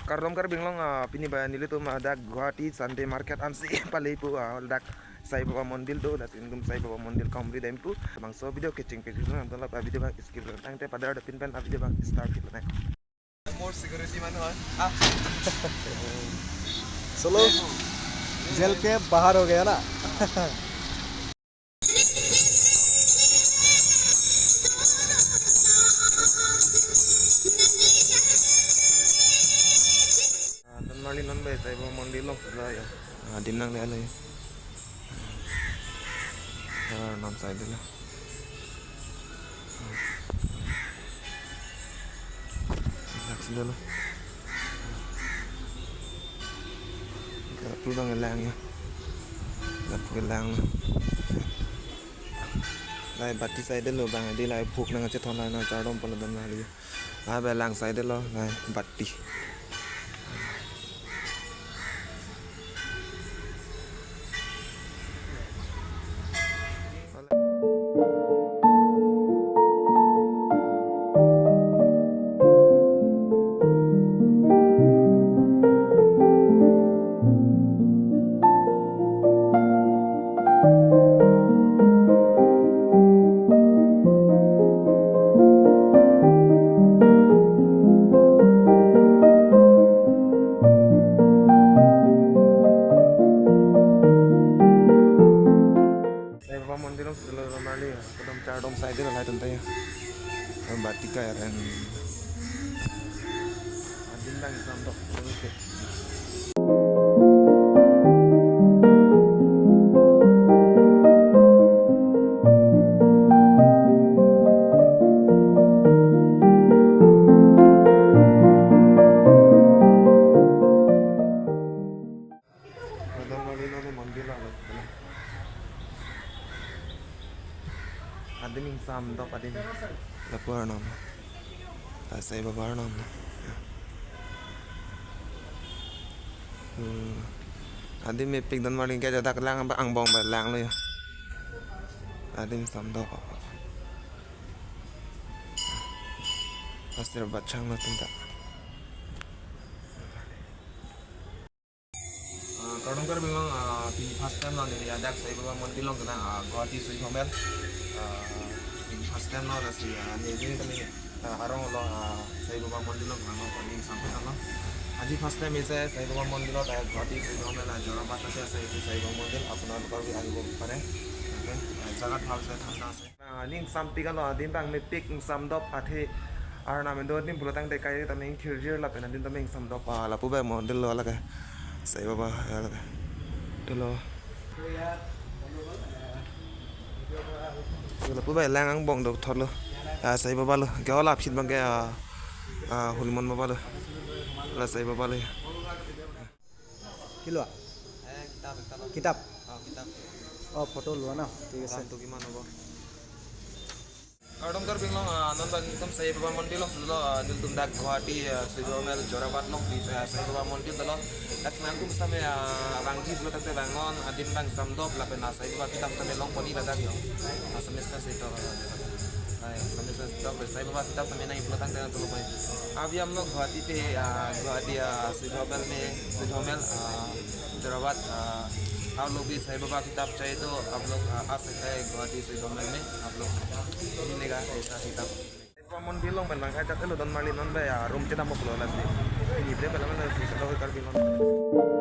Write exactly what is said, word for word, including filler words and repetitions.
Kardom Karbi Anglong, ah, pini ba nelitum, ah, dak Guwahati Sunday Market ansi pale pu, ah, dak Sai Baba Mondir do, dak nelitum Sai Baba Mondir kaumri dam pu. Bangso video kecheng pik nang, tolap, ah, video bang skip lo tangte, padahal ada pin pen, ah, video bang start kit lo tang. More security manu, ah. Ah. चलो, जेल के बाहर हो गया ना। Ah, Donmarli non bai Sai Baba Mondir along si lo ya. Ah, adim nangle lo ya. Ah, non side lo. Dak si lo. Lapu bang lang ya. Lapu lang lo. Lahai bati side lo bang, di lahai bhuk nangchethon, lahai nangchardom pon lo Donmarli. Lahai ba lang side lo, lahai bati. Sai Baba Mondir along si lo Donmarli ya. Kedam chardom side lo lahai atum ta ya. Bati kai ren. Adim bang sam dok. Donmarli lo mondir lo. Adim ingsam dok adim. Lapu arnam. Ta Sai Baba arnam. Hmm. Adim mepik Donmarli ke jadak lang ba angbong ba lang lo ya. Adim ingsam dok. Asir bachang lo tinta. Ah, kardom Karbi Anglong, ah, pini first time lo neli adak Sai Baba Mondir along kena, ah, Guwahati Sui Dhomel. Ah, pini first time lo lasi, ah, neli kami, ah, arong lo, ah, Sai Baba Mondir along kena lo, kami sampai lo. Aji first time isi Sai Baba Mondir lo, ta Guwahati Sui Dhomel, ah, Jorabat lo isi Sai Baba Mondir, আপোনালোকৰ আহিব পাৰে। Okay, ah, jagat bhal ase, thanda ase. Ah, ning sampik alo, adim bang mepik, ning samdop athe. Arnam do ning pulo tangte kai ta ning thirjir lapen adim ta ning samdop. Ah, lapu ba mondir lo lake. Sai Baba ya lake. Dolo. Lapu ba lang angbong dok thot lo. Ah, Sai Baba lo. Ke ola phit bang ke, ah, ah, Huluman Baba lo. La Sai Baba lo. কি লোৱা? এ, কিতাপ, কিতাপ। কিতাপ? অ, কিতাপ। অ, ফটো লোৱা ন? ঠিক আছে। দামটো কিমান হ'ব? Kardom Karbi Anglong, ah, non ba nelitum Sai Baba Mondir along si lo, ah, nelitum dak Guwahati, ah, Sui Dhomel Jorabat along si, ah, Sai Baba Mondir dolo. Lasi nangtum sitame, ah, vangji pulo tangte vang non, adim bang samdop lapen, ah, Sai Baba kitap sitame longponji ladak yo. Ah, semester sito, ah, Sai Baba kitap sitame nangji pulo tangte nangtum longpon. अभी हम लोग गुवाहाटी पे, आ, गुवाहाटी, आ, सुई धोमेल में, सुई धोमेल, आ, जोराबाद, आ, आप लोग भी साईं बाबा किताब चाहिए तो आप लोग, आ, आ सकता है गुवाहाटी सुई धोमेल में, आप लोग मिलेगा ऐसा किताब। Sai Baba Mondir along pen nangkachak elo Donmarli non ba ya room chedam bok lo lasi. Ini bre pala mana si kado Karbi non.